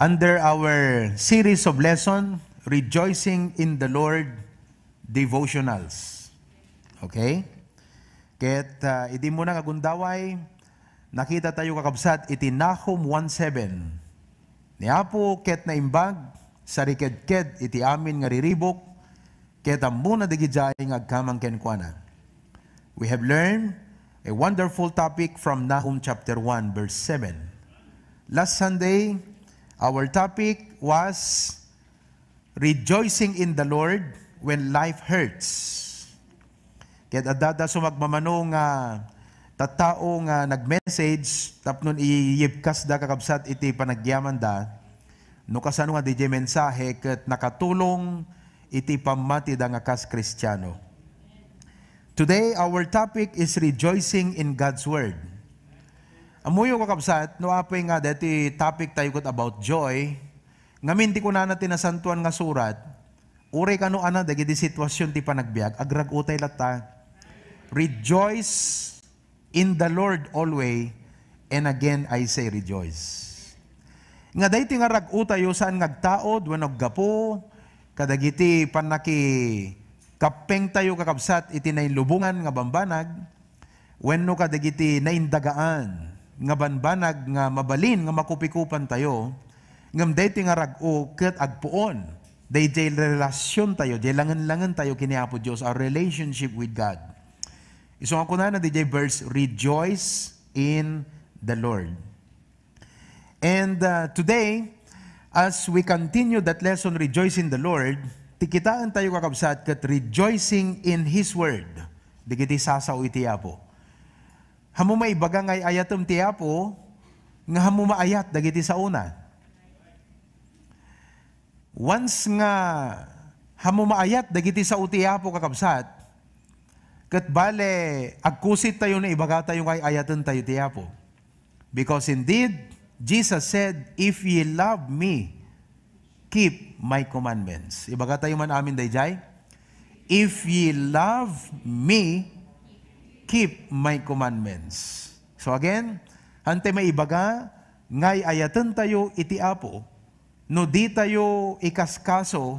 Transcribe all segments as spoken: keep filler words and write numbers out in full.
Under our series of lesson, Rejoicing in the Lord Devotionals. Okay? Ket, ah, idi muna nga gundaway, nakita tayo, kakabsat, iti Nahum one seven. Ni Apo ket naimbag, sarikedked iti amin nga riribuk, ket ammona dagidiay nga agkamang kenkuana. We have learned a wonderful topic from Nahum chapter one, verse seven. Last Sunday, our topic was rejoicing in the Lord when life hurts. Ket adda sumagmamano nga tattao nga nag-message tapno iyibkasda, kakabsat, iti panagyamanda, no kasano nga diay mensahe ket nakatulong iti pammatida nga kas Kristiano. Today, our topic is rejoicing in God's Word. Ammoyo, kakabsat, no apay nga deti topic tayo ket about joy, ngamin ti kunana ti Nasantoan nga Surat, uray kano ana dagiti sitwasyon ti panagbiag, agrag-utay latta. Rejoice in the Lord always, and again I say rejoice. Nga daytoy nga rag-otayo saan nga agtaud wenno aggapu kadagiti pannakikappengtayo, kakabsat, iti nainlubongan nga bambanag, wenno kadagiti naindagaan nga banbanag nga mabalin nga makupikupantayo, ngem daytoy nga rag-o ket agpuon daydiay relasiontayo, diay langen-langentayo ken ni Apo Dios, our relationship with God. Isu nga kunana diay verse, "Rejoice in the Lord." And, uh, today, as we continue that lesson, "Rejoice in the Lord," ti kitaentayo, kakabsat, ket rejoicing in His Word, dagiti sasao iti Apo. Ammo maibaga nga ay-ayatem ti Apo, nga ammo maayat dagiti saona. Once nga ammo maayat dagiti sao ti Apo, kakabsat, ket bale, agkusittayo no ibagatayo nga ay-ayatentayo ti Apo. Because indeed, Jesus said, "If ye love me, keep my commandments." Ibagatayo man amin daydiay, "If ye love me, keep my commandments." So again, hantay maibaga nga ay-ayatentayo iti Apo no ditayo ikaskaso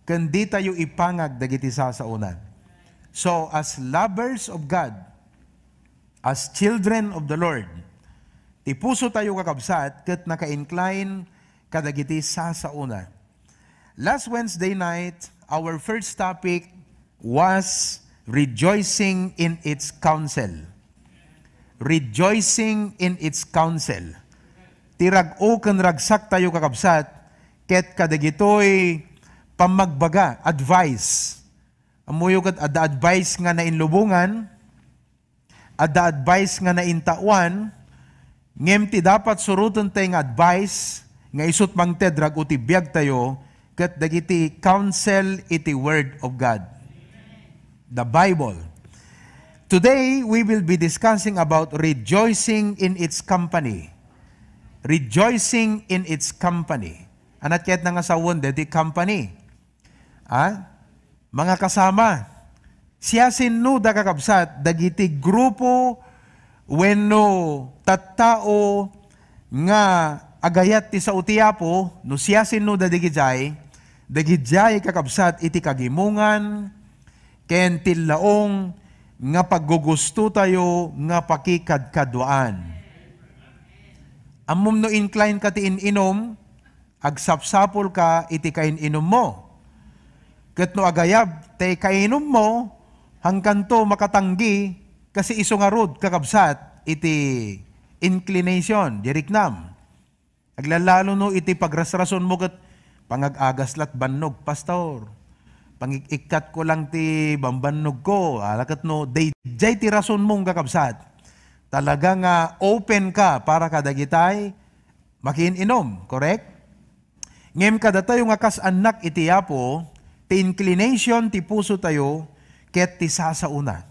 ken ditayo ipangag dagiti sasaona. So, as lovers of God, as children of the Lord, ti pusotayo, kakabsat, ket naka-incline kadagiti sasaona. Last Wednesday night, our first topic was rejoicing in its counsel. Rejoicing in its counsel. Ti rag-o ken ragsaktayo, kakabsat, ket kadagitoy pammagbaga, advice. Ammoyo ket adda advice nga nainlubongan, adda advice nga naintaoan, ngem ti dapat surotentayo nga advice nga isut' mangted rag-o ti biagtayo ket dagiti counsel iti Word of God, the Bible. Today, we will be discussing about rejoicing in its company. Rejoicing in its company. Ania ti kayatna nga sawen deti company? Ha? Mga kasama, siasinoda, kakabsat, dagiti grupo wenno tattao nga agayat ti sao ti Apo, no siasinoda dagidiay, dagidiay, kakabsat, iti kagimongan ken ti laong nga paggugustotayo nga pakikadkaduaan. Ammom no incline ka ti in-inom, agsapsapulka iti kain-inummo. Ket no agayab ti kainummo, hangkanto makatanggi, kasi isu ngarud, kakabsat, iti inclination, di riknam. Aglalalo no iti pagrasrasonmo ket pangag-agas lat bannog, Pastor. Pangik-ikkat ko lang ti bambannog ko. Ala ket no, daydiay ti rasonmo, kakabsat. Talaga nga open ka para kadagitay makiin-inom, correct? Ngem kadatayo nga kas annak iti Apo, ti inclination ti pusotayo ket ti sasaona.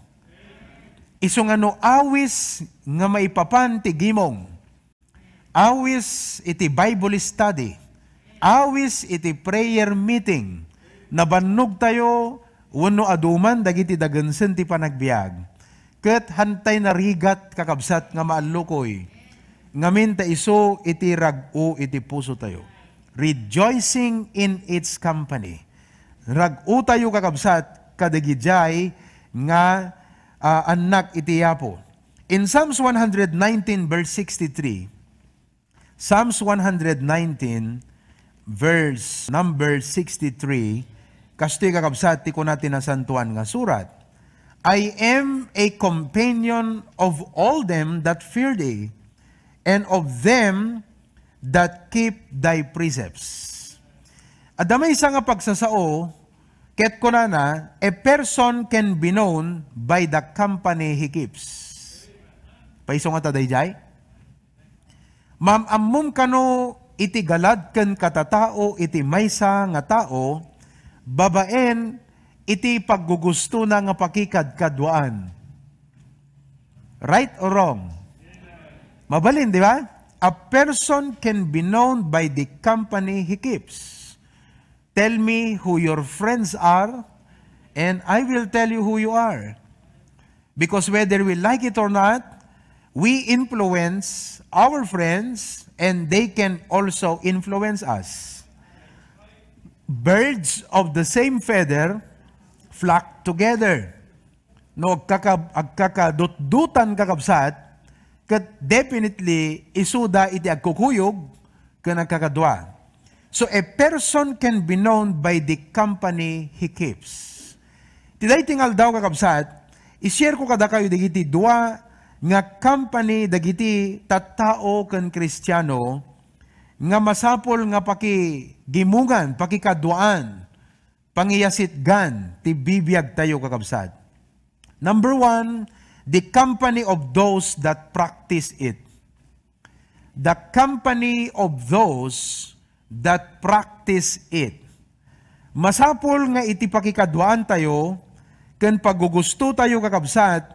Isu nga no awis nga maipapan ti gimong, awis iti Bible study, awis iti prayer meeting, nabannogtayo wenno adu man dagiti dagensen ti panagbiag, ket hantay narigat, kakabsat, nga maallukoy. Ngamin ta isu iti rag-o iti pusotayo. Rejoicing in its company. Rag-o tayo, kakabsat, kadagidiay nga, ah, annak iti Apo. In Psalms one hundred nineteen verse sixty-three, Psalms one hundred nineteen, verse number sixty-three, kastoy, kakabsat, ti kuna ti Nasantoan nga Surat, "I am a companion of all them that fear thee, and of them that keep thy precepts." Adda maysa nga pagsasao, ket kunana, "A person can be known by the company he keeps." Paiso nga ta daydiay? Maam-ammom kano iti galad ken katatao iti maysa nga tao babaen iti paggugustona nga pakikadkaduaan. Right or wrong? Mabalin, di ba? A person can be known by the company he keeps. Tell me who your friends are, and I will tell you who you are. Because whether we like it or not, we influence our friends, and they can also influence us. Birds of the same feather flock together. No agkaka-, agkakadutdutan, kakabsat, ket definitely isuda iti agkukuyog ken agkakadua. So, a person can be known by the company he keeps. Ti daytoy nga aldaw, kakabsat, i-share ko kadakayo dagiti dua nga company dagiti tattao ken Kristiano nga masapul nga pakigimongan, pakikaduaan, pangiyasitgan ti bibiagtayo, kakabsat. Number one, the company of those that practice it. The company of those that practice it. Masapul nga iti pakikaduaantayo ken paggugustotayo, kakabsat,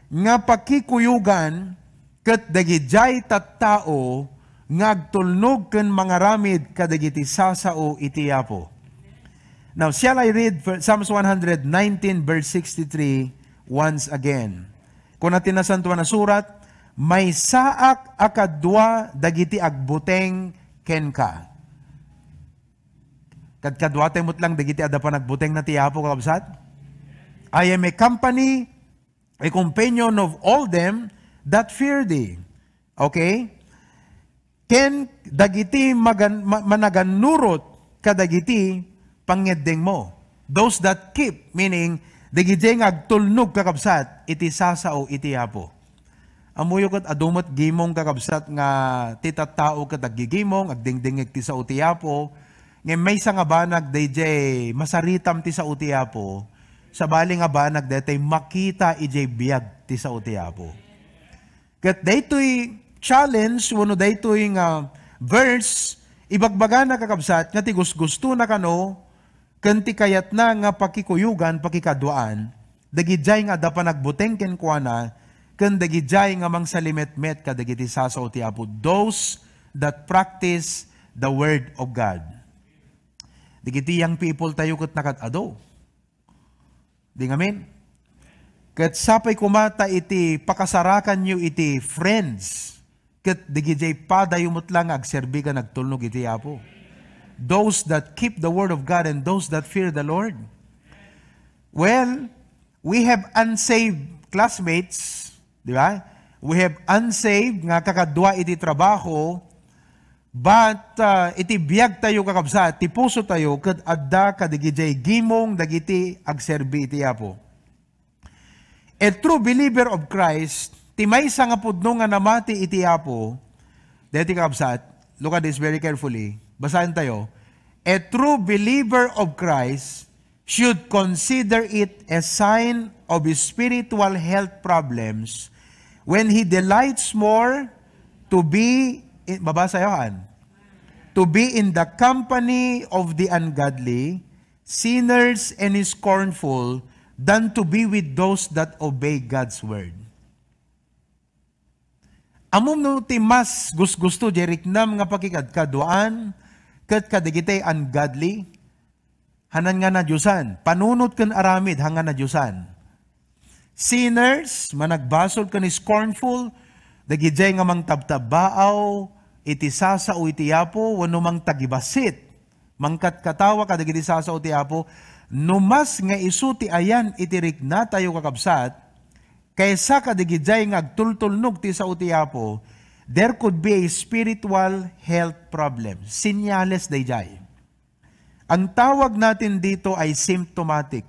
nga pakikuyogan ket dagidiay tattao nga agtulnog ken mangaramid kadagiti sasao iti Apo. Now, shall I read fir-, Psalms one hundred nineteen, verse sixty-three once again? Kuna ti Nasantoan a Surat, "Maysaak a kadua dagiti agbuteng kenka." Kadkaduatayo met lang dagiti adda panagbutengna ti Apo, kakabsat. "I am a company, a companion of all them that fear thee." Okay? Ken dagiti magan-, ma-, managannurot kadagiti pangngeddengmo. Those that keep, meaning, dagiti nga agtulnog, kakabsat, iti sasao iti Apo. Ammoyo ket adu met gimong, kakabsat, nga ti tattao ket aggigimong, agdengdengngeg ti sao ti Apo, ngem maysa nga banag daydiay masaritam ti sao ti Apo, sabali nga banag daytoy makita idiay biag ti sao ti Apo. Ket daytoy challenge wenno daytoy nga verse, ibagbagana, kakabsat, nga ti gusgustona kano ken ti kayatna nga pakikuyogan, pakikaduaan, dagidiay nga adda panagbuteng kenkuana, ken dagidiay nga mangsalimetmet kadagiti sasao ti Apo, those that practice the word of God. Dagiti young people tayo ket nakat-adu. Di ngamin? Ket sapay koma ta iti pakasarakanyo iti friends, ket dagidiay padayo met lang nga agserbi ken agtulnog iti Apo. Those that keep the word of God and those that fear the Lord. Well, we have unsaved classmates, di ba? We have unsaved nga kakadua iti trabaho, but, ah, iti biagtayo, kakabsat, ti pusotayo ket adda kadagidiay gimong dagiti agserbi iti Apo. A true believer of Christ, ti maysa nga pudno nga namati iti Apo, daytoy, kakabsat, look at this very carefully. Basaen tayo. A true believer of Christ should consider it a sign of spiritual health problems when he delights more to be, eh, mabasa yo, han? To be in the company of the ungodly, sinners, and scornful than to be with those that obey God's word. Ammom no ti mas gusgusto diay riknam nga pakikadkaduaan ket kadagiti ungodly? Hanan nga nadiosan, panunot ken aramid, han nga nadiosan. Sinners, managbasol ken scornful, Dagidiay nga mangtabtabbaaw iti sasao iti Apo wenno mangtagibassit, mangkatkatawa kadagiti sasao ti Apo, no mas nga isu ti ayan iti riknatayo, kakabsat, kaysa kadagidiay nga agtultulnog ti sao ti Apo, there could be a spiritual health problem. Senyales daydiay. Ang tawag natin dito ay symptomatic.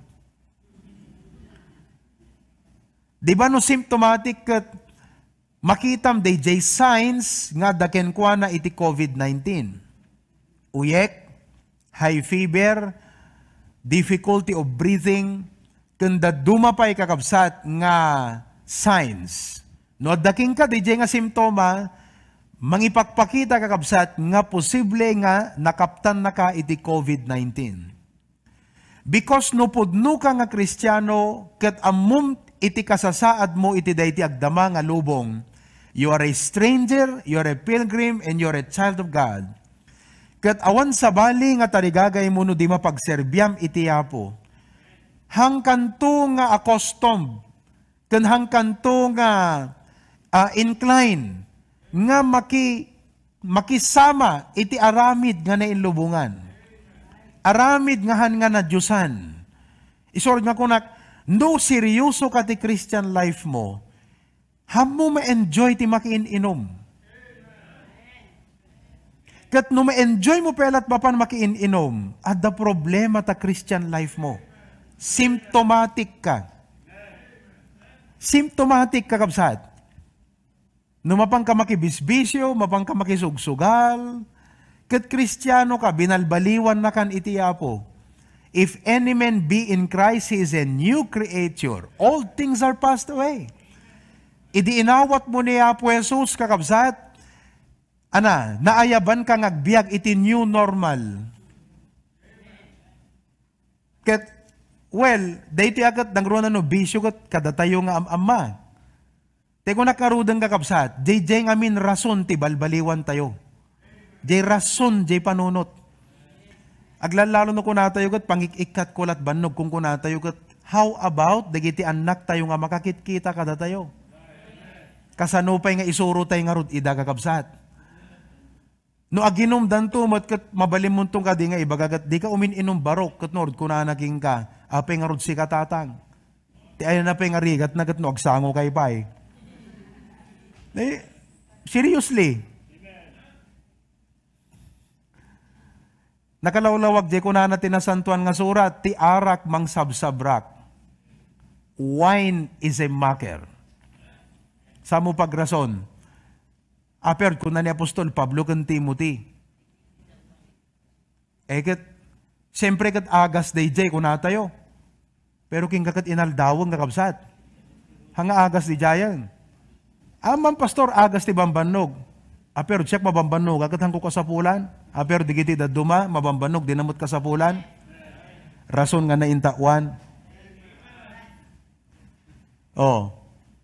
Di ba no symptomatic ket makitam dayjay signs nga adda kenkuana iti covid nineteen? Uyek, high fever, difficulty of breathing, ken dadduma pay, kakabsat, nga signs. No adda kenka dayjay nga simptoma, mangipakpakita, kakabsat, nga posible nga nakaptannaka iti covid nineteen. Because no pudnoka nga Kristiano ket ammom iti kasasaadmo iti daytoy agdama nga lubong, you are a stranger, you are a pilgrim, and you are a child of God. Ket awan sabali nga tarigagaymo no di mapagserbiam iti Apo. Hangkanto nga accustomed ken hangkanto nga, ah, incline nga maki-, makisama iti aramid nga nainlubongan. Aramid nga han nga nadiosan. Isu nga kunak, no seryoso ka ti Christian life mo, hammo ma-enjoy ti makiin-inom. Ket no ma-enjoy mo pay la't mapan makiin-inom, adda problema ta Christian life mo. Symptomatic ka. Symptomatic ka, kabsat. No mapan ka makibisbisyo, mapan ka makisugsugal, ket Kristiano ka, binalbaliwannakan iti Apo. If any man be in Christ, he is a new creature. Old things are passed away. Idi inawat mo ni Apo Jesus, kakabsat, ana, naayaban ka nga agbiag iti new normal. Ket, well, daytoy a ket nangruna no bisyo ket kadatayo nga am-amma. Ti kunak ngaruden, kakabsat, daydiay ngamin rason ti balbaliwan tayo. Jay rason, jay panunot. Aglalalo no kunatayo ket pangik-ikkatko lat bannog, kunkunatayo ket, "How about dagiti annak tayo nga makakitkita kadatayo? Kasano pay nga isuro tay ngarud ida, kakabsat?" No aginumdanto met ket mabalinmonto kadi nga ibaga ket dika umin-inum barok ket nurod kunana kenka, "Apay ngarud sika, tatang? Ti ayan a pay nga rigatna ket no agsango kay pay." Eh, seriously. Nakalawlawag jay kunana ti Nasantoan nga Surat, "Ti arak mangsabsabrak." Wine is a mocker. Samo pagrason. Aper, kuna ni Apostol Pablo ken Timothy. Eh, ket, siyempre, ket agas dayjay, kunatayo. Pero kinka ket inaldawen, kakabsat. Hanga agas dayjayen. Aman, pastor, agas ti bambannog. Aper, siak mabambannog, ket hangko kasapulan. Aper, digiti dadduma, mabambannog, di na met kasapulan. Rason nga naintawan. Oh.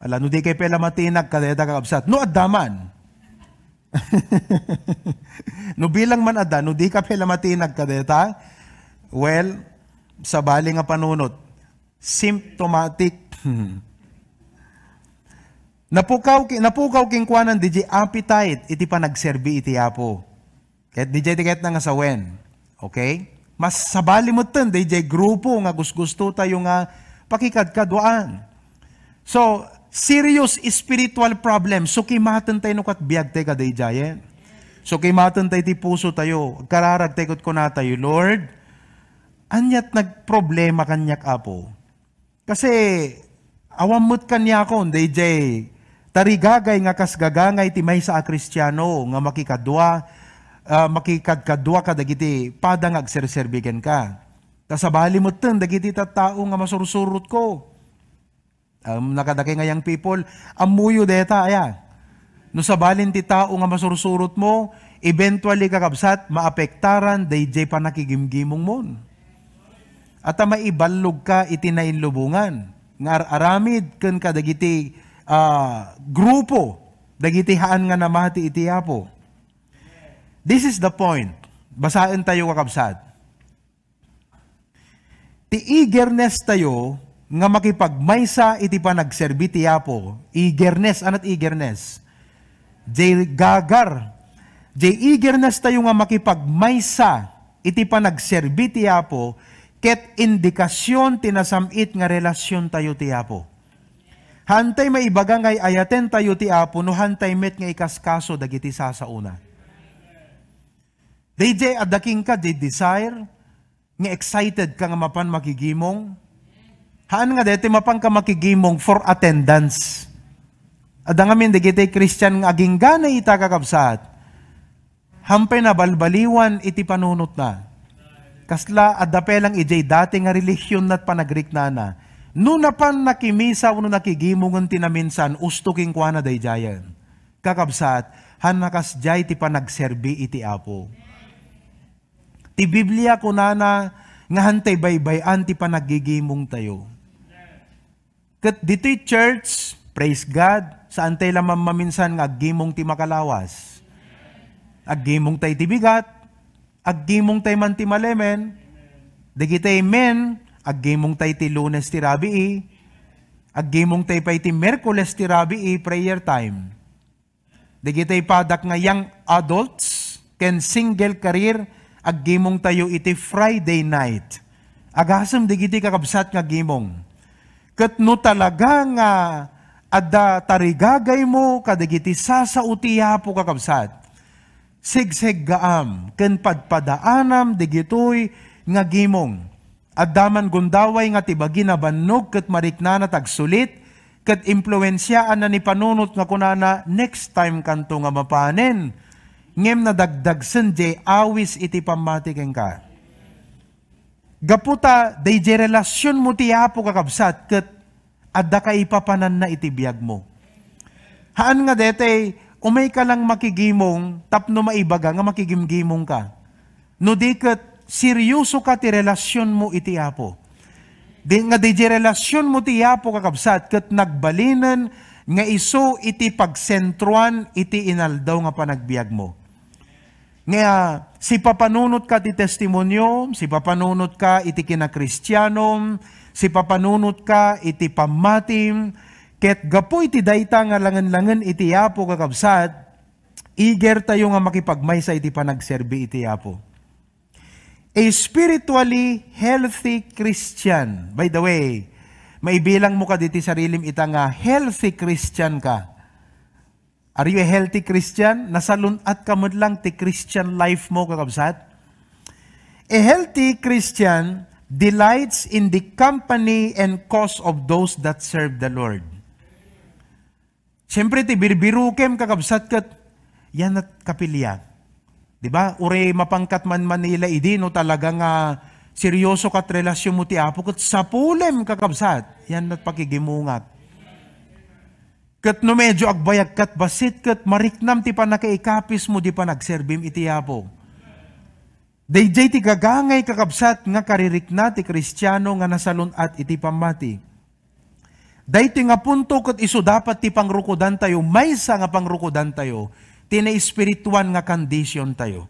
Ala, no di kay pay la matinag kadayta, kakabsat. No, adda man. No bilang man adda, no di ka pay la matinag kadayta, well, sabali nga panunot, symptomatic. Napukaw ki-, napukaw kenkuanan dayjay appetite iti panagserbi iti Apo. Ket dayjay ti kayatna nga sawen. Okay? Mas sabali metten dayjay grupo nga gusgusto tayo nga pakikadkaduaan. So, serious spiritual problem. So, kimaten tayo no kat biag tayo kadayjayen. So, kimaten tayo ti puso tayo. Agkararag tayo ket kuna tayo, "Lord, aniat nagproblema kaniak, Apo?" Kasi awan met kaniakon dayjay tarigagay nga kas gagangay ti maysa a Kristiano nga makikadua, ah, makikadkadua kadagiti pada nga agserserbi kenka. Ta sabali metten dagiti tattao nga masursurotko. Um, nakadakay nga young people, ammoyo deta, aya. No sabalin ti tao nga masursurot mo, eventually, kakabsat, maapektaran dayjay pannakigimgimong mon. Ata maiballog ka iti nainlubongan nga ar-aramid ken kadagiti, ah, grupo dagiti haan nga namati iti Apo. This is the point. Basaen tayo, kakabsat. Ti eagerness tayo nga makipagmaysa iti panagserbi ti Apo. Eagerness, anat eagerness? Jay gagar, jay eagerness tayo nga makipagmaysa iti panagserbi ti Apo, ket indikasion ti nasam-it nga relasion tayo ti Apo. Hantay maibaga nga ay-ayaten tayo ti Apo no hantay met nga ikaskaso dagiti sasaona. Dayjay adda kenka jay desire nga excited ka nga mapan makigimong. Haan nga daytoy mapan ka makigimong for attendance. Adda ngamin dagiti Christian nga aginggana ita, kakabsat. Hampay nabalbaliwan iti panunotna. Kasla adda pay lang ijay dati nga relihionna ket panagriknana. No napan nakimisa wenno nakigimongen ti naminsan, usto kenkuana daydiayen. Kakabsat, haan nga kasdiay ti panagserbi iti Apo. Ti Biblia kunana nga hantay baybay-an ti panaggigimong tayo. Ket ditoy church, praise God, saan tay la mammaminsan nga aggimong ti makalawas. Aggimong tay ti bigat, aggimong tay man ti malemen. Dagiti men, aggimong tay ti Lunes ti rabii, aggimong tay pay ti Miyerkules ti rabii, prayer time. Dagiti padak nga young adults ken single career, aggimong tayo iti Friday night. Agasem dagiti kakabsat nga aggimong. Ket no talaga nga adda tarigagaymo kadagiti sasao ti Apo, kakabsat, sigseggaam ken padpadaanam dagitoy nga aggimong. Adda man gundaway nga ti bagi nabannog ket mariknana ti agsulit, ket impluensiaanna ni panunot nga kunana, "Next time kanto nga mapanen." Ngem nadagdagsen jay awis iti pammati kenka. Gapu ta dayjay relasionmo ti Apo, kakabsat, ket adda kaipapananna iti biagmo. Haan nga daytoy, umayka lang makigimong tapno maibaga nga makigimgimongka. No di ket, seryosoka ti relasionmo iti Apo. Di nga dayjay relasionmo ti Apo, kakabsat, ket nagbalinen nga isu iti pagsentroan iti inaldaw nga panagbiagmo. Nga sipapanunotka ti testimonio, sipapanunotka iti kinakristianom, sipapanunotka iti pammatim, ket gapu iti dayta nga langen-langen iti Apo, kakabsat, iger tayo nga makipagmaysa iti panagserbi iti Apo. A spiritually healthy Christian. By the way, maibilangmo kadi ti sarilim ita nga healthy Christian ka. Are you a healthy Christian? Nasalun-at ka met lang ti Christian life mo, kakabsat? A healthy Christian delights in the company and cause of those that serve the Lord. Siyempre, ti birbirukem, kakabsat, ket yan at kapilya. Di ba? Uray mapangkat man Manila idi, no talaga nga seryoso kat relasyonmo ti Apo, ket sapulem, kakabsat, yan at pakigimungak. Ket no medyo agbayag kat bassit, ket mariknam ti pannakaikapismo di panagserbim iti Apo. Dayjay ti gagangay, kakabsat, nga karirikna ti Kristiano nga nasalun-at iti pammati. Daytoy nga punto ket isu dapat ti pangrukodantayo, maysa nga pangrukodantayo, ti naespirituan nga condition tayo.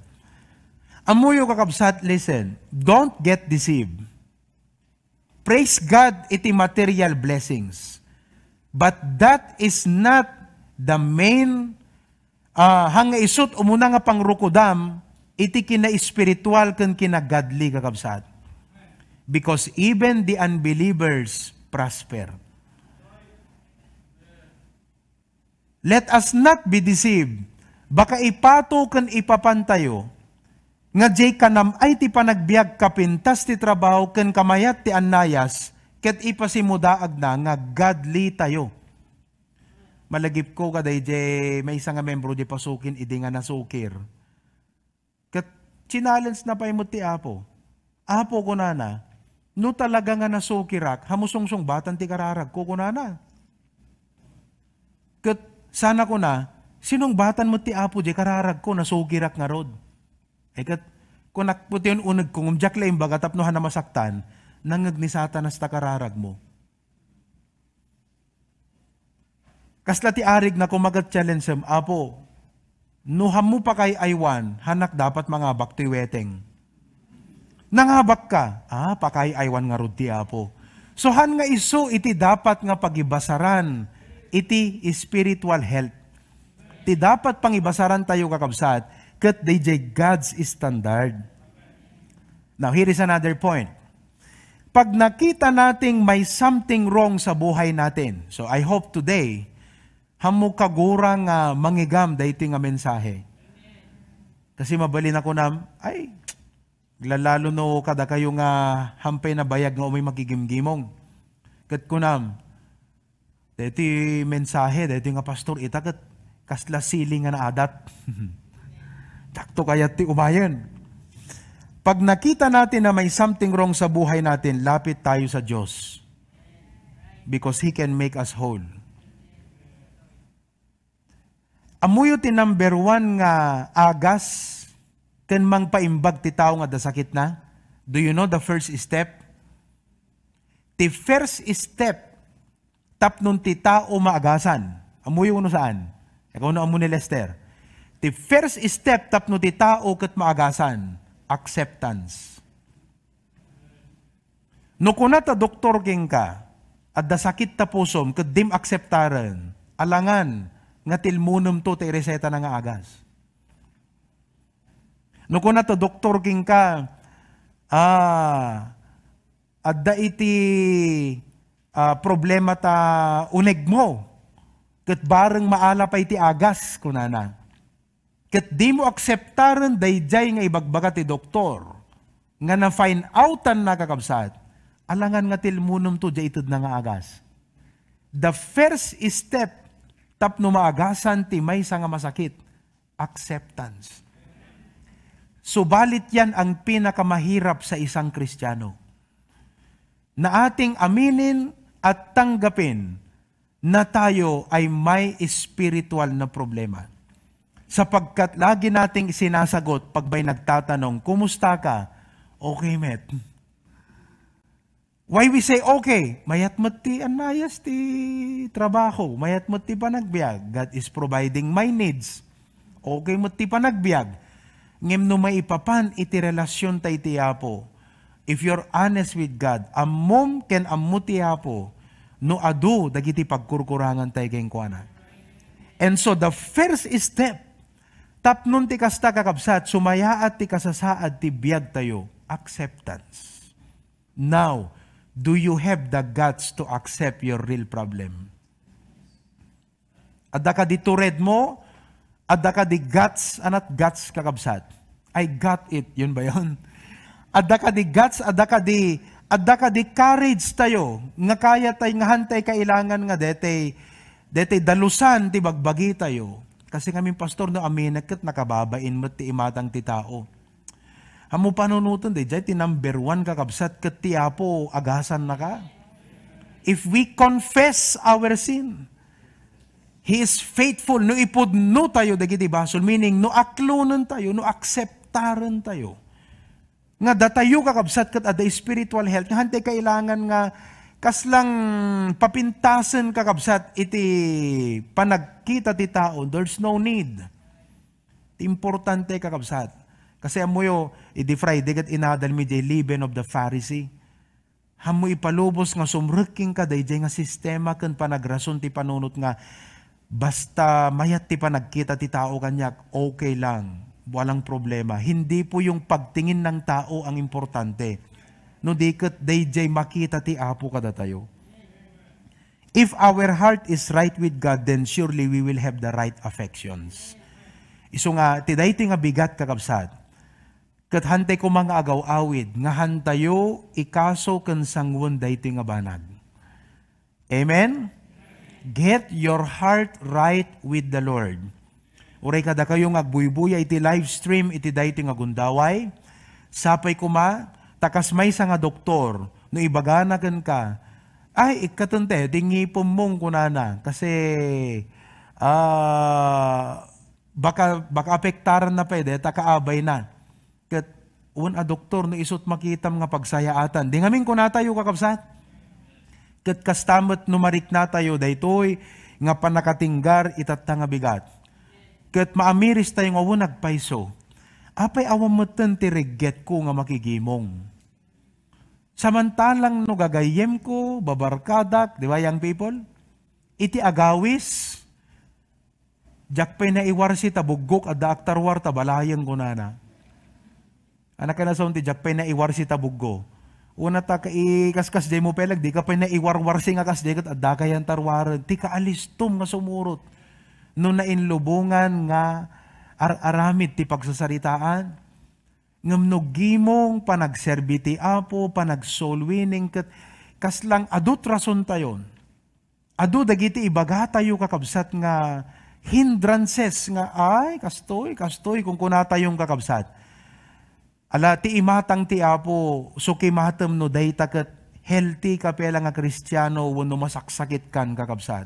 Ammoyo, kakabsat, listen, don't get deceived. Praise God iti material blessings. But that is not the main, ah, hang nga isut umuna nga pangrukodam iti kinaespiritual ken kinagadli, kakabsat. Because even the unbelievers prosper. Let us not be deceived. Baka ipato ken ipapantayo nga diay kanam-ay ti panagbiag kapintas ti trabaho ken kamayat ti annayas ket ipasimudaagna nga godly tayo. Malagipko kadaydiay maysa nga membro di pasukin idi nga nasukir. Ket challenge na pay met ti Apo. "Apo," kunana, "no talaga nga nasukirak, hamu sungsungbatan ti kararagko," kunana. Ket sana kuna, "Sinungbatan met ti Apo diay kararagko, nasukirak ngarud." Ay ket, kunak, "Putiyon unegko, ngem diak la imbaga tapno hana masaktan, nangngeg ni Satanas ta kararagmo." Kasla ti arig na kumagat challenge-em, "Apo, no hammo pakaay-aywan, hanak dapat mangabak toy weteng." Nangabak ka, ah, pakaay-aywan ngarud ti Apo. So, han nga isu iti dapat nga pagibasaran iti spiritual health. Ti dapat pangibasaran tayo, kakabsat, ket dayjay God's standard. Now, here is another point. Pag nakita nating may something wrong sa buhay natin, so I hope today, hammo kagura nga mangigam daytoy nga mensahe. Kasi mabalin a kunam, ay, lalalo no kadakayo nga hampay nabayag nga umay makigimgimong. Ket kunam, daytoy mensahe, daytoy nga pastor, ita ket kasla siling nga naadat. Dakto kayat ti umayen. Pag nakita natin na may something wrong sa buhay natin, lapit tayo sa Diyos. Because He can make us whole. Ammoyo ti number one nga agas ken mangpaimbag ti tao nga adda sakitna? Do you know the first step? Ti first step tapno ti tao maagasan. Ammoyo no saan? Ikaw no ammo ni Lester. Ti first step tapno ti tao ket maagasan, acceptance. No kuna ta doktor kenka, adda sakit ta pusom ket dim akseptaren, alangan nga tilmonem to ta ireseta na nga agas. No kuna ta doktor kenka, ah, adda iti, ah, problema ta unegmo, ket bareng maala pay ti agas, kunana. Ket dimo akseptaren dayjay nga ibagbaga ti doktor nga na-find outan na, kakabsat, alangan nga tilmonem to diay itedna nga agas. The first step tapno maagasan ti maysa nga masakit, acceptance. Subalit yan ang pinakamahirap sa isang Kristiyano. Naating aminin at tanggapin na tayo ay may espiritual na problema. Sapagkat lagi nating sinasagot pag may nagtatanong, "Kumusta ka?" "Okay, met." Why we say, "Okay"? Mayat met ti anayas ti trabaho, mayat met ti panagbiag. God is providing my needs. Okay met ti panagbiag. Ngem no maipapan iti relasyon tay ti Apo, if you're honest with God, ammom ken ammo ti Apo no adu dagiti pagkurkurangan tay kenkuana. And so the first step, tapnon ti kasta, kakabsat, sumayaat ti kasasaad ti biag tayo, acceptance. Now, do you have the guts to accept your real problem? Adda kadi tured mo? Adda kadi guts? Anat guts, kakabsat? I got it. Yun ba yun? Adda kadi guts? Adda kadi, adda kadi courage tayo nga kaya tay, nga hantay kailangan nga detay, detay dalusan ti bagbagi tayo. Kasi ngamin, pastor, no aminek ket nakababain met ti imatang ti tao. Ammo panunoten, dayjay ti number one, kakabsat, ket ti Apo agasannaka. If we confess our sin, He is faithful. No ipudno tayo dagiti basol, meaning no aklonen tayo, no akseptaren tayo, nga datayo, kakabsat, ket adda spiritual health, nga hantay kailangan nga kaslang papintasen, kakabsat, iti panagkita ti tao, there's no need. Ti importante, kakabsat. Kasi ammoyo, idi Friday ket inadalmi diay leaven of the Pharisee. Ammo ipalubos nga sumrek kenka dayjay nga sistema ken panagrason ti panunot nga basta mayat ti panagkita ti tao kaniak, okay lang, walang problema. Hindi po yung pagtingin ng tao ang importante. No di ket dayjay makita ti Apo kadatayo. If our heart is right with God, then surely we will have the right affections. Isu nga, ti daytoy nga bigat, kakabsat, ket hantay koma nga agaw-awid, nga hantayo ikaso ken sanguen daytoy nga banag. Amen? Get your heart right with the Lord. Uray kadakayo nga agbuybuya iti live stream iti daytoy nga gundaway, sapay koma, ta kas maysa nga doktor, no ibagana kenka, "Ay, ikkatente, ti ngipemmong," kunana, kasi, ah, baka, baka apektaran na pay, deta kaabayna. Ket, wen a doktor, no isut makitam nga pagsayaatan. Di ngamin kunatayo, kakabsat? Ket kasta met no mariknatayo daytoy nga pannakatinggar itatta nga bigat. Ket maamiris tayo nga wen agpayso. Apay awan metten ti reggetko nga makigimong? Samantalang no gagayyemko, babarkadak, di ba, young people? Iti agawis, "Diak pay naiwarsi ta buggok, adda aktarwar ta balayeng," kunana. Anak, kanayon ti diak pay naiwarsi ta buggo. Una ta ka-, ikaskasdiay mo pelag, dika pay naiwarwarsi nga kasdiay ket adda kayan tarwaren. Ti kaalistom nga sumurot. No nainlubongan nga ar-aramid ti pagsasaritaan, ngem no gimong panagserbi ti Apo, panag-soul winning, ket kaslang adut rason tayon. Adu dagiti ibagatayo, kakabsat, nga hindrances nga, "Ay, kastoy, kastoy," kunkunatayon, kakabsat. Ala, ti imatang ti Apo, sukimatem no dayta ket healthy ka pela nga Kristiano wenno masaksakitkan, kakabsat.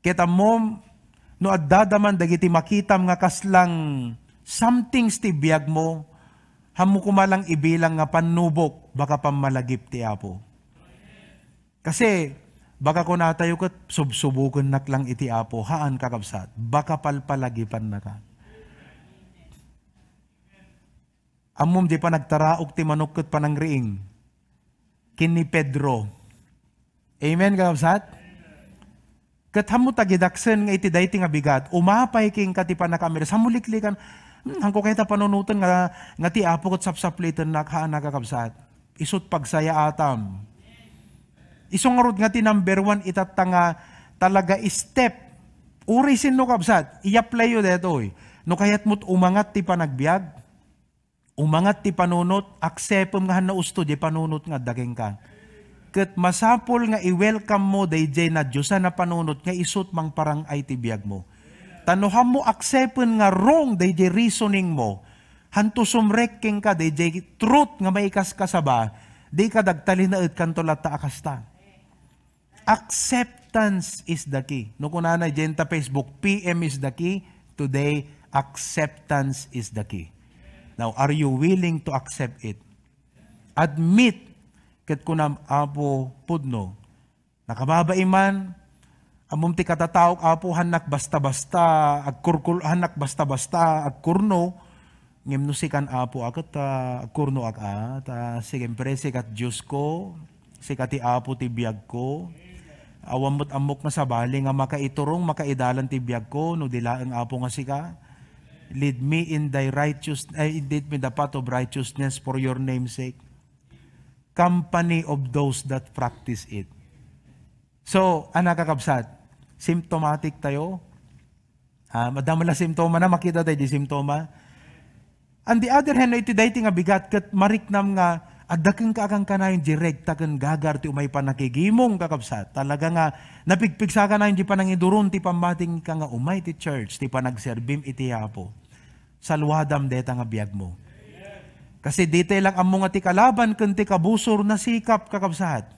Ket ammom, no addada man dagiti makitam nga kaslang somethings ti biagmo, hammo koma lang ibilang nga pannubok, baka pammalagip ti Apo. Kasi, baka kunatayo ket, "Subsubukennak lang iti Apo." Haan, kakabsat. Baka palpalagipannaka. Ammom, di panagtaraok ti manok ket panangriing ken ni Pedro. Amen, kakabsat? Ket hammo ta gidaksen nga iti daytoy nga bigat, umapay kenka ti pannakaamir-, sammo liklikan, "Hmm, hanko kayat a panunoten nga, nga ti Apo ket sapsaplitennak," haan, kakabsat. Isu't pagsayaatam. Isu ngarud nga ti number one itatta nga talaga step. Uray sinno, kabsat, i-apply-yo daytoy. No kayatmo't umangat ti panagbiag, umangat ti panunot, aksepem nga hanna usto diay panunot nga adda kenka. Ket masapul nga i-welcome mo daydiay nadiosan a panunot nga isu't mangparang-ay ti biagmo. Ta no hammo aksepen nga wrong daydiay reasoning mo, hanto sumrek kenka daydiay truth nga maikaskasaba, dika dagtalinaed, kanto latta a kasta. Acceptance is the key. No kunana diay ta Facebook, "P M is the key." Today, acceptance is the key. Now, are you willing to accept it? Admit, ket kunam, "Apo, pudno. Nakababai man, ammom ti katataok, Apo, hannak basta-basta agkurkul-, hannak basta-basta agkurno, ngem no sikan, Apo, a ket, ah, agkurnoak, a, ta, siempre, sikat Diosko, sika ti Apo ti biagko. Awan met ammok nga sabali nga makaiturong, makaidalan ti biagko, no di laeng, Apo, nga sika. Lead me in thy righteous-, ay, lead me the path of righteousness for your name's sake." Company of those that practice it. So, anak, kakabsat, symptomatic tayo. Ha, madama la simptoma na, makita tayo di simptoma. On the other hand, no, iti daytoy nga bigat, ket mariknam nga adda kenka a kankanayon di rekta ken gagar ti umay pannakigimong, kakabsat. Talaga nga napigpigsa kanayon di panangiduron ti pammatingka nga umay ti church, ti panagserbim iti Apo. Saluadam dayta nga biagmo. Kasi dayta lang ammo nga ti kalaban ken ti kabusor nasikap, kakabsat.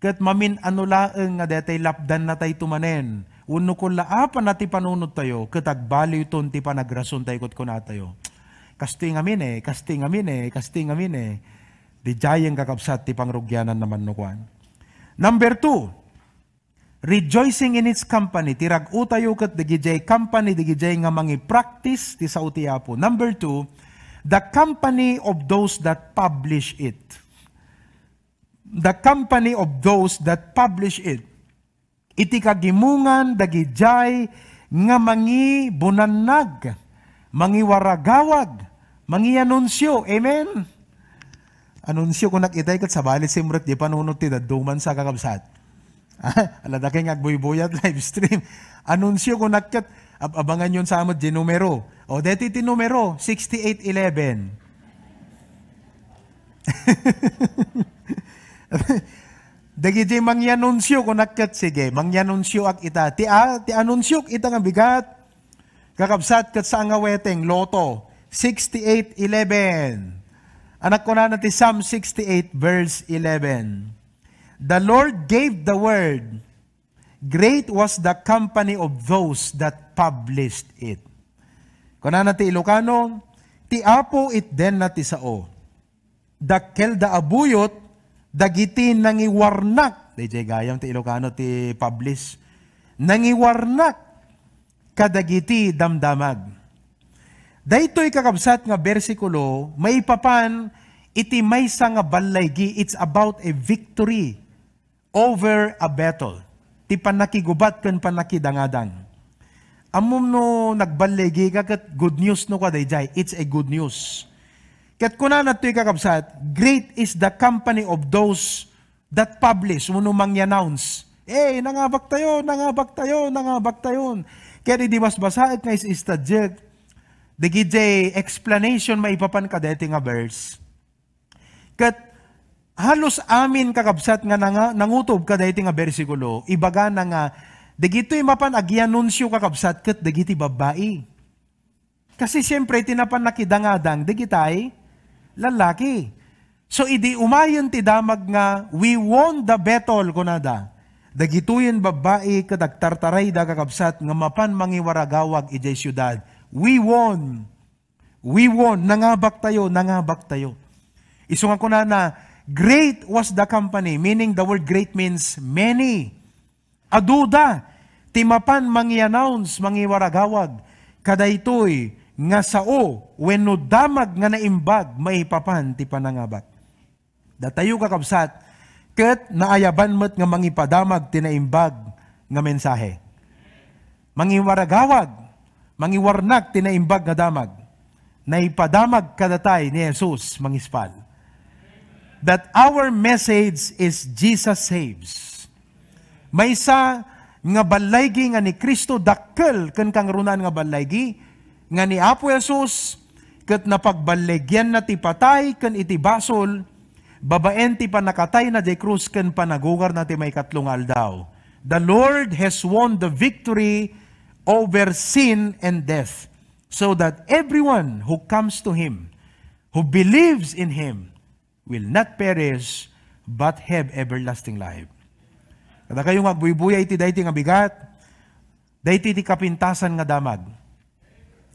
Ket mamin-ano laeng nga daytay lapdannatayto manen, wenno kullaapanna ti panunot tayo, ket agbaliwton ti panagrason tayo ket kunatayo, "Kastoy ngamin, eh, kastoy ngamin, eh, kastoy ngamin, eh." Didiayen, kakabsat, ti pangrugiananna mannukuan. Number two, rejoicing in its company. Ti rag-o tayo ket dagidiay company, dagidiay nga mangipractice ti sao ti Apo. Number two, the company of those that publish it. The company of those that publish it. Iti kagimongan dagidiay nga mangibunannag, mangiwaragawag, mangianunsio. Amen? Anunsio, kunak itay, ket sabali simrek di panunot ti dadduma sa, kakabsat. Ala, dakay nga agbuybuyat live stream. Anunsio, kunak ket, ab-, abangan yon sa met di numero. O, deti ti numero, sixty-eight eleven. Dagiti mangianunsio, kunak ket, sige, mangianunsioak ita. Ti, a-, ti anunsiok ita nga bigat, kakabsat, ket saan nga weteng, loto, sixty-eight eleven. Anak, kunana ti Psalm sixty-eight, verse eleven, "The Lord gave the word, great was the company of those that published it." Kunana ti Ilocano, "Ti Apo itdenna ti sao. Dakkelda a buyot dagiti nangiwarnak." Daydiay gayam ti Ilocano ti publish. "Nangiwarnak kadagiti damdamag." Daytoy, kakabsat, nga bersikulo, maipapan iti maysa nga ballaygi, it's about a victory over a battle. Ti pannakigubat ken pannakidangadang. Ammom no nagballigi ka ket good news no ka dayjay. It's a good news. Ket kunana toy, kakabsat, "Great is the company of those that publish," wenno mangi-announce. "Eh, nangabak tayo, nangabak tayo, nangabak tayo." Ket idi basbasaek nga is-istadiek, dagiti explanation maipapan kadaytoy nga verse. Ket halos amin, kakabsat, nga nanga-, nangutob kadaytoy nga bersikulo, ibagana nga dagitoy mapan agianunsio, kakabsat, ket dagiti babbai. Kasi siempre, ti napan nakidangadang, dagitay lallaki. So, idi umayen ti damag nga, "We won the battle," kunada, dagitoyen babbai ket agtartarayda, kakabsat, nga mapan mangiwaragawag idiay siudad. "We won! We won! Nangabak tayo! Nangabak tayo!" Isu nga kunana, "Great was the company," meaning the word great means many. Aduda ti mapan mangi-announce, mangiwaragawag kadaytoy nga sao wenno damag nga naimbag maipapan ti panangabak. Datayo, kakabsat, ket naayaban met nga mangipadamag ti naimbag nga mensahe. Mangiwaragawag, mangiwarnak ti naimbag nga damag. Naipadamag kadatayo ni Jesus mangispal. That our message is Jesus saves. Maysa nga ballaygi nga ni Cristo dakkel ken kangrunaan nga ballaygi, nga ni Apo Jesus ket napagballegianna ti patay ken iti basol, babaen ti pannakatayna diay krus ken panagugarna ti maikatlo nga aldaw. The Lord has won the victory over sin and death, so that everyone who comes to Him, who believes in Him, will not perish, but have everlasting life. Kadakayo nga agbuybuya iti daytoy nga bigat, daytoy ti kapintasan nga damag.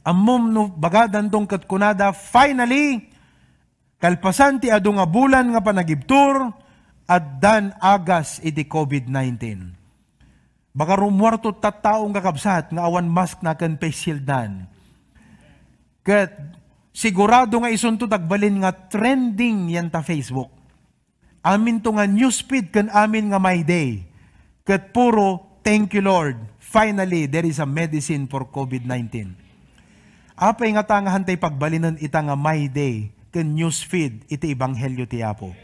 Ammom no baga dantong ket kunada, "Finally, kalpasan ti adu nga bulan nga panagibtur, addan agas iti covid nineteen." Baka rumuarto tattaong, kakabsat, nga awan maskna ken face shieldnan. Ket sigurado nga isunto agbalin nga trending yan ta Facebook. Aminto nga newsfeed ken amin nga My Day. Ket puro, "Thank you, Lord. Finally, there is a medicine for covid nineteen." Apay ngata nga hantay pagbalinen ita nga My Day ken newsfeed iti ebanghelio ti Apo?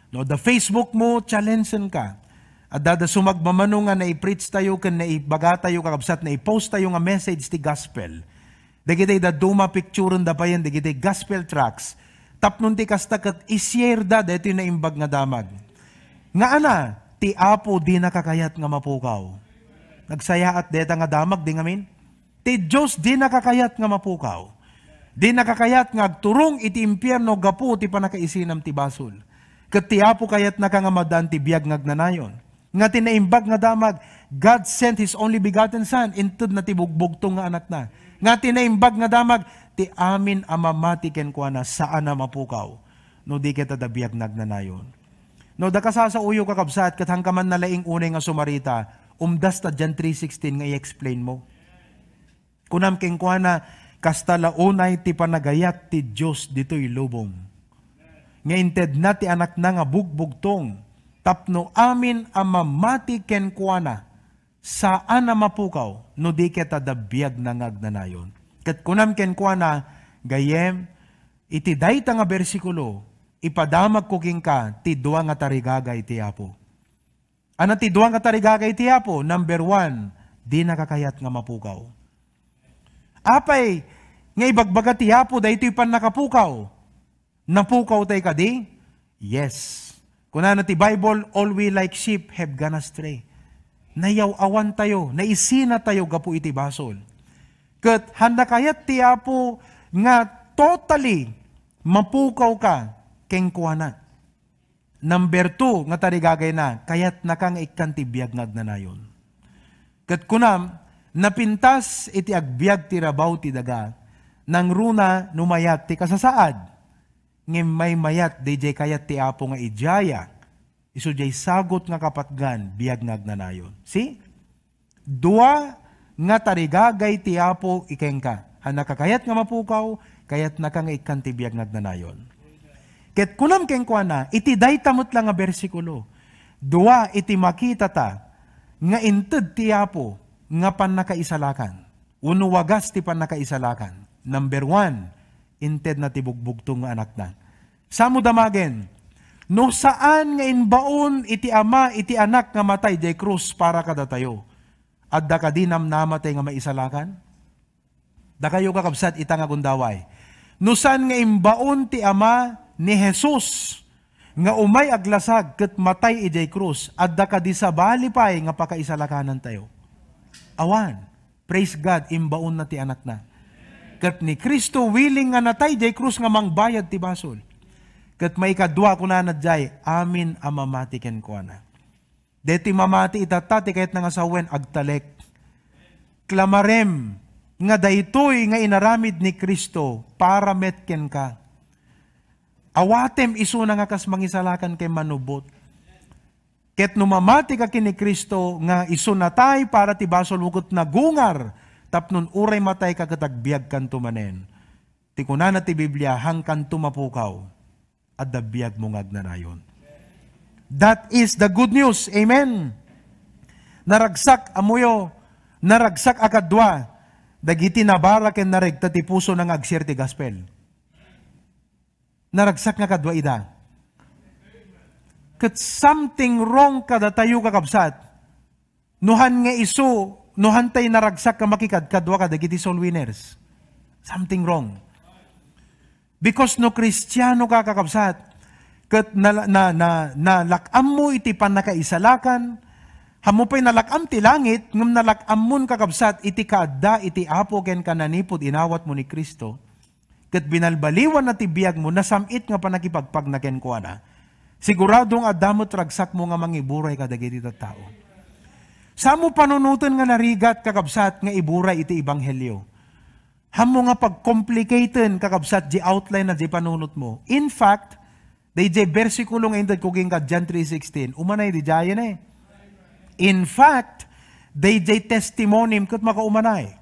No, da Facebook mo, challenge-en ka. Adda da sumagmamano nga nai-preach tayo ken naibaga tayo, kakabsat, nai-post tayo nga message ti gospel. Dagiti dadduma, picturen da payen dagiti gospel tracts. Tapno ti kasta ket i-share da daytoy naimbag nga damag. Nga ana, ti Apo dina kakayat nga mapukaw. Nagsayaat dayta nga damag, di ngamin? Ti Dios dina kakayat nga mapukaw. Dina kakayat nga agturong iti impierno gapu ti pannakaisinam ti basol. Ket ti Apo kayatnaka nga madan ti biag nga agnanayon. Nga ti naimbag nga damag, God sent His only begotten Son, intedna ti bugbugtong nga Anakna. Nga ti naimbag nga damag, ti amin a mamati kenkuana, saan a mapukaw, no di ket adda biag nga agnanayon. No, da kasasaoyo, kakabsat, ket hanka man nalaing unay nga sumarita, umdas ta John three sixteen nga i-explain mo. Kunam kenkuana, kasta la unay ti panagayat ti Dios ditoy lubong, nga intedna ti Anakna nga bugbugtong, tapno amin a mamati kenkuana, saan a mapukaw, no di ket adda biagna nga agnanayon. Ket kunam kenkuana, gayyem, iti dayta nga bersikulo, ipadamagko kenka ti dua nga tarigagay ti Apo. Ana ti dua nga tarigagay ti Apo? Number one, dina kakayat nga mapukaw. Apay nga ibagbaga ti Apo daytoy pannakapukaw? Napukaw tay kadi? Yes. Kunana ti Bible, "All we like sheep have gone astray." Nayaw-awan tayo, naisina tayo gapu iti basol. Ket handa kayat ti Apo nga totally mapukaw ka kenkuana. Number two nga tarigagayna, kayatnaka nga ikkan ti biag nga agnanayon. Ket kunam, napintas iti agbiag ti rabaw ti daga, nangruna no mayat ti kasasaad, ngem maymayat daydiay kayat ti Apo nga idiaya, isu diay sagut nga kapatgan, biag nga agnanayon. See? Dua nga tarigagay ti Apo ikenka. Hannaka kayat nga mapukaw, kayatnaka nga ikkan ti biag nga agnanayon. Ket kunam kenkuana, iti dayta met la nga bersikulo, dua iti makitata nga inted ti Apo nga pannakaisalakan, wenno wagas ti pannakaisalakan. Number one, intedna ti bugbugtong nga Anakna. Samo damagen, no saan nga imbaon iti Ama iti Anak nga matay diay krus para kadatayo, adda kadi namnama tay nga maisalakan? Dakayo, kakabsat, ita nga gundaway. No saan nga imbaon ti Ama ni Jesus nga umay aglasag ket matay idiay krus, adda kadi sabali pay nga pakaisalakanantayo? Awan. Praise God, imbaonna ti Anakna. Ket ni Cristo willing nga natay diay krus nga mangbayad ti basol. Ket maikadua, kunana diay, "Amin a mamati kenkuana." Daytoy mamati itatta ti kayatna nga sawen, agtalek. Klamarem nga daytoy nga inaramid ni Cristo para met kenka. Awatem isuna nga kas mangisalakan ken manubbot. Ket no mamati ka ken ni Cristo nga isu natay para ti basolmo ket nagungar tapno uray matay ka ket agbiagkanto manen. Ti kunana ti Biblia, "Haankanto mapukaw, adda biagmo nga agnanayon." That is the good news. Amen. Naragsak, ammoyo, naragsak a kadua dagiti nabara ken naregta ti pusona nga agserbi ti gospel. Naragsak nga kadua ida. Ket something wrong kadatayo, kakabsat. No han nga isu, no han tay naragsak nga makikadkadua kadagiti soul winners. Something wrong. Because no Kristiano ka, kakabsat, ket na, na, na, nalak-ammo iti pannakaisalakan, hammo pay nalak-am ti langit, ngem nalak-ammon, kakabsat, iti kaadda iti Apo ken kananipud inawatmo ni Cristo, ket binalbaliwanna ti biagmo, nasam-it nga pannakipagpagna kenkuana, sigurado nga adda met ragsakmo nga mangiburay kadagiti tattao. Samo panunoten nga narigat, kakabsat, nga iburay iti ebanghelio. Hammo nga pagkomplikaten, kakabsat, di outline na di panunotmo. In fact, dayjay bersikulo nga intedko kenka, John three sixteen, umanay didiayen eh. In fact, dayjay testimony ket makaumanay.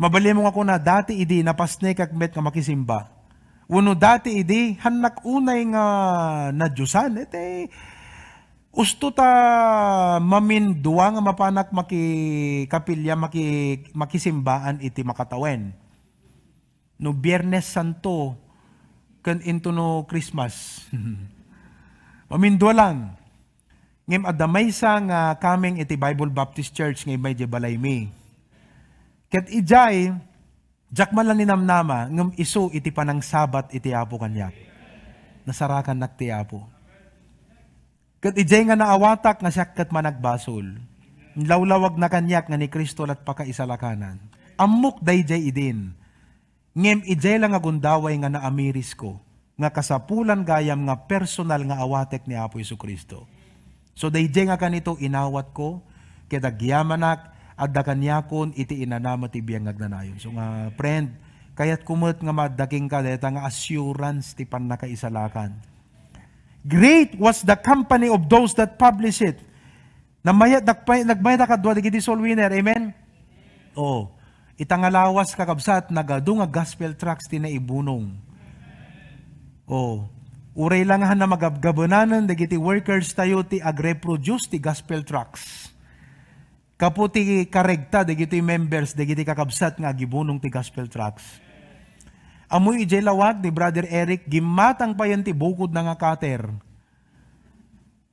Mabalin mo nga kuna, dati idi napasnekak met nga makisimba. Wenno dati idi, hannak unay nga nadiosan, iti usto ta mamindua nga mapanak makikapilya, maki-, makisimbaan iti makatawen. No Biernes Santo, ken into no Christmas. Mamindua lang. Ngem adda maysa nga coming iti Bible Baptist Church nga immay di balaymi. Ket idiay, diak man la ninamnama, ngem isu iti panangsabat iti Apo kaniak. Nasarakannak ti Apo. Ket idiay nga naawatak nga siak ket managbasol, inlawlawagna kaniak nga ni Cristo lat pakaisalakanan. Ammok daydiay idin. Ngem idiay la nga gundaway nga naamirisko, nga kasapulan gayam nga personal nga awatek ni Apo Jesu-Cristo. So, daydiay nga kanito, inawatko, ket agyamanak, adda kaniakon iti inanama ti biag nga agnanayon. So nga, friend, kayatko met nga maadda kenka dayta nga assurance ti pannakaisalakan. Great was the company of those that publish it. Namayat, nagpay-, nagmayat a kadua dagiti soul winner. Amen? Oh. Ita nga lawas, kakabsat, nagadu nga gospel tracts ti naibunong. Oh. Uray lang han na magabgabenanen dagiti workers tayo ti agreproduce ti gospel tracts. Kapu ti karegta dagiti members, dagiti kakabsat nga agibunong ti gospel tracts. Ammo idiay lawag ni Brother Eric, gimmatang payen ti bukodna nga cutter.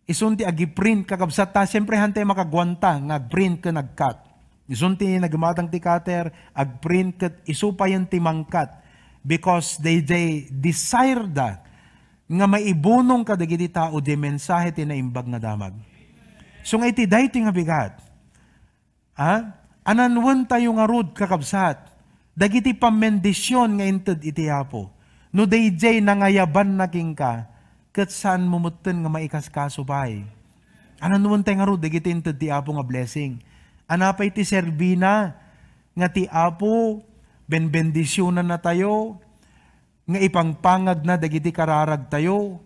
Isun ti agiprint, kakabsat, ta siempre hantay makaguanta nga agprint ken agkat. Isun ti nagimatang ti cutter, agprint ket isu payen ti mangkat. Because they, they desire da nga maibunong kadagiti tao diay mensahe ti Naimbag nga Damag. So nga iti daytoy nga bigat, ha? Ananwen tayo ngarud, kakabsat, dagiti pammendision nga inted iti Apo. No daydiay nangayabanna kenka, ket saanmo metten nga maikaskaso pay. Ananwen tayo ngarud dagiti inted ti Apo nga blessing. Anapay ti serbina nga ti Apo benbendisionanna tayo, nga ipangpangagna dagiti kararagtayo?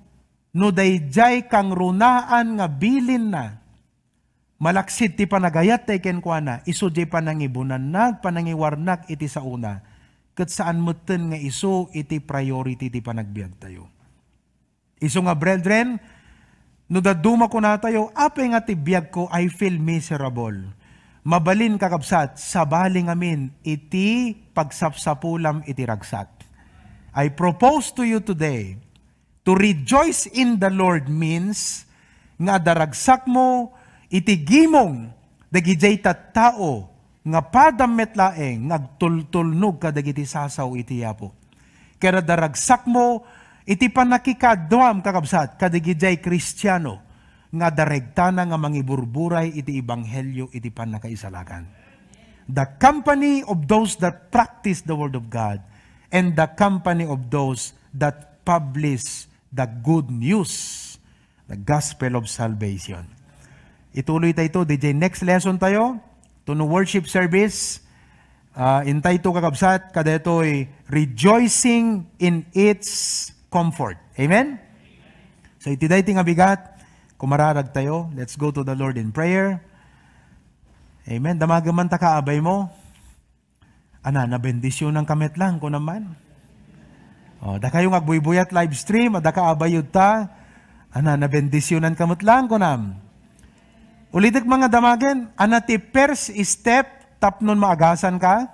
No daydiay kangrunaan nga bilinna, malaksid ti panagayat tay kenkuana, isu diay panangibunannak, panangiwarnak iti saona, ket saan metten nga isu iti priority ti panagbiagtayo. Isu nga, brethren, no dadduma kunatayo, "Apay nga ti biagko, I feel miserable." Mabalin, kakabsat, sabali ngamin iti pagsapsapulam iti ragsak. I propose to you today to rejoice in the Lord means nga adda ragsakmo iti gimong dagidiay tattao nga padam met laeng nga agtultulnog kadagiti sasao iti Apo. Ket adda ragsakmo iti pannakikaduam, kakabsat, kadagidiay Kristiano nga adda regtana nga mangiburburay iti ebanghelio iti pannakaisalakan. The company of those that practice the word of God and the company of those that publish the good news, the gospel of salvation. Ituloy tayo ito, D J. Next lesson tayo, to no worship service. Ah, intay to, kakabsat, kadetoy rejoicing in its comfort. Amen? So, iti daytoy nga bigat, kumararag tayo. Let's go to the Lord in prayer. Amen. Damagen man ta kaabay mo. Ana, nabendisyonanka met lang, kunam man. O, dakayo nga agbuybuya't live stream, adda kaabayyo ta. Ana, nabendisyonanka met lang, kunam. Ulitek, mga damagen, ana ti first step tapnon maagasanka?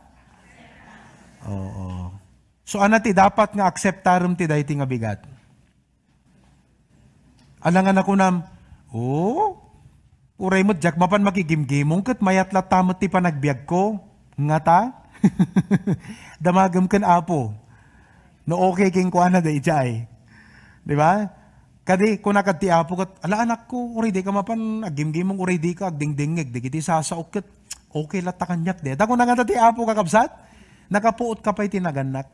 Oo. So, ana ti dapat nga akseptarem ti daytoy nga bigat? Alangan a kunam, "O, uray met diak mapan makigimgimong ket mayat latta met ti panagbiagko." Ngata? Damagem ken Apo. No okay kenkuana daydiay. Di ba? Kadi, kuna kad ti Apo ket, "Ala, anakko, uray dika mapan aggimgimong, uray dika agdingdingngeg dagiti sasaok ket okay latta kaniak dayta." Kuna ngata ti Apo, kakabsat? "Nakapuotka pay ti nagannak."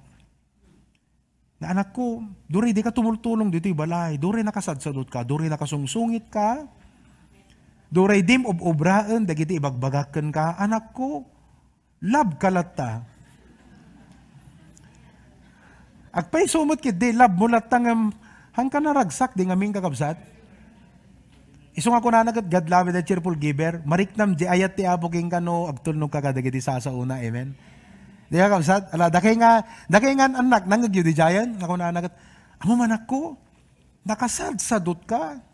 Nga, "Anakko, duray dika tumultulong ditoy balay, duray nakasadsadutka, duray nakasungsungitka, duray dim ob-obraen dagiti ibagbagak kenka, anakko, love ka latta." Agpayso met ketdi, love mo latta ngem, haanka naragsak, di ngamin, kakabsat? Isu nga kunana ket, "God loveth a cheerful giver." Mariknam di ayat ti Apo kenka no agtulnogka kadagiti sasaona. Amen. Di, kakabsat? Ala, dakay nga, dakay nga annak, nangngegyo didiayen, nga kunana ket, "Ammom, anakko, nakasadsadutka,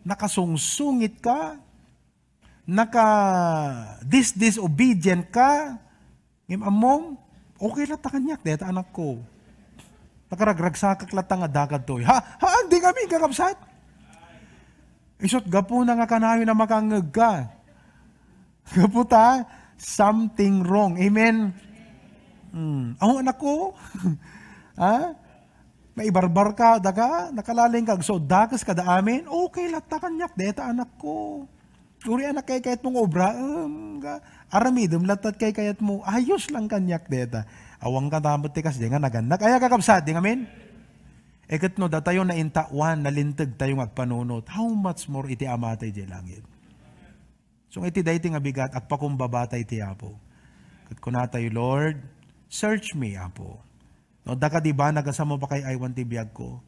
nakasungsungitka, naka dis-, disobedient ka, ngem ammom, okay latta kaniak dayta, anakko. Nakaragragsakak latta nga dakadtoy." Ha? Haan, di ngamin, kakabsat? Isut' gapuna nga kanayon a makangngegka. Gapu ta, something wrong. Amen? Hmm. Aw, anakko. Ha? Naibarbarka, daga, nakalalingka, agsaud dakes kada amin. Okay latta kaniak dayta, anakko. Uray a nakaykayatmo nga obraem, nga aramidem latta ti kaykayatmo. Ayos lang kaniak dayta. Awan ka dapat ti kasdi nga nagannak. Aya, kakabsat, di ngamin? E ket no datayo naintawan, nalinteg tayo nga agpanunot, how much more iti Ama tayo di langit? So, iti daytoy nga bigat, agpakumbaba tayo iti Apo. Ket kunatayo, "Lord, search me, Apo. No adda kadi banag a sammop a kay-aywan ti biagko.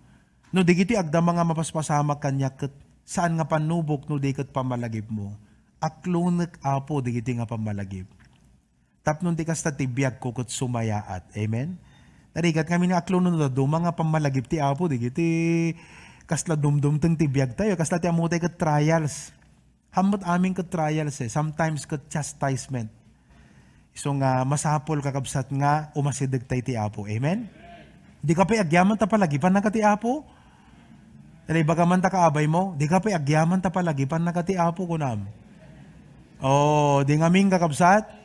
No dagiti agdama nga mapaspasamak kaniak ket saan nga pannubok no di ket pammalagipmo. Aklonek, Apo, dagiti nga pammalagip. Tapno ti kasta ti biagko ket sumayaat." Amen? Narigat ngamin nga aklono no dadduma nga pammalagip ti Apo, dagiti kasla dumdumteng ti biagtayo, kasla ti ammotay ket trials. Hammet amin ket trials, eh. Sometimes ket chastisement. Isu nga masapul, kakabsat, nga umasidegtay ti Apo. Amen? Dika pay agyaman ta palagipannaka ti Apo? Dala, ibagam man ta kaabaymo, "Dika pay agyaman ta palagipannaka ti Apo," kunam. Oh, di ngamin, kakabsat?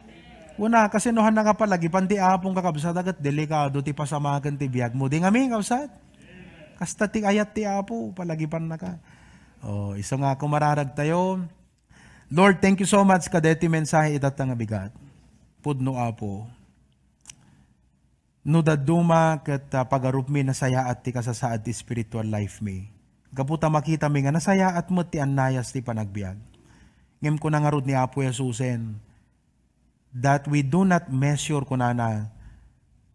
Kuna, kasi no haanna nga palagipan ti Apo, kakabsat, ket delikado ti pasamaken ti biagmo. Di ngamin, kakabsat? Kasta ti ayat ti Apo, palagipannaka. Oh, isu nga kumararag tayo. Lord, thank you so much kadeti mensahe itatta nga bigat. Pudno, Apo. No dadduma ket, ah, pagarupmi, nasayaat ti kasasaad ti spiritual life mi. Gapu ta makitami nga nasayaat met ti annayas ti panagbiag. Ngem kuna ngarud ni Apo Jesusen, that we do not measure, kunana,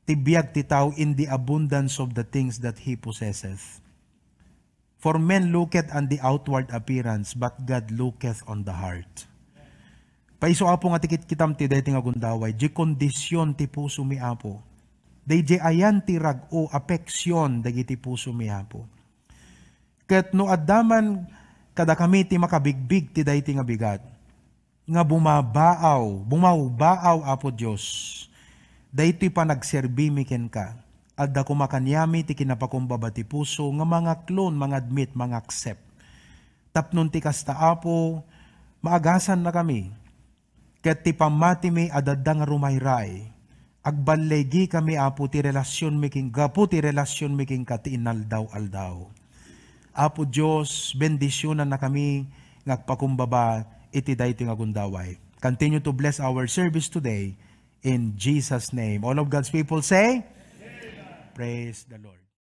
ti biag ti tao in the abundance of the things that he possesseth. For men looketh on the outward appearance, but God looketh on the heart. Paiso, Apo, nga ti kitkitam ti daytoy nga gundaway, di kondisyon ti pusomi, Apo. Daydi ayan ti rag-o, apeksyon dagiti pusomi, Apo. Ket no adda man kadakami ti makabigbig ti daytoy nga bigat, nga bumabaaw, bumawbaaw, Apo Dios, daytoy panagserbimi kenka. Adda koma kaniami ti kinapakumbaba ti puso nga mangaklon, mangadmit, mangaccept. Tapnon ti kasta, Apo, maagasanna kami. Ket ti pammatimi a dadda nga rumayray, agballigikami, Apo, ti relasionmi ken, gapu ti relasionmi kenka ti inaldaw-aldaw. Apo Dios, bendisionanna kami nga agpakumbaba iti daytoy nga gundaway. Continue to bless our service today in Jesus' name. All of God's people say, Praise the Lord.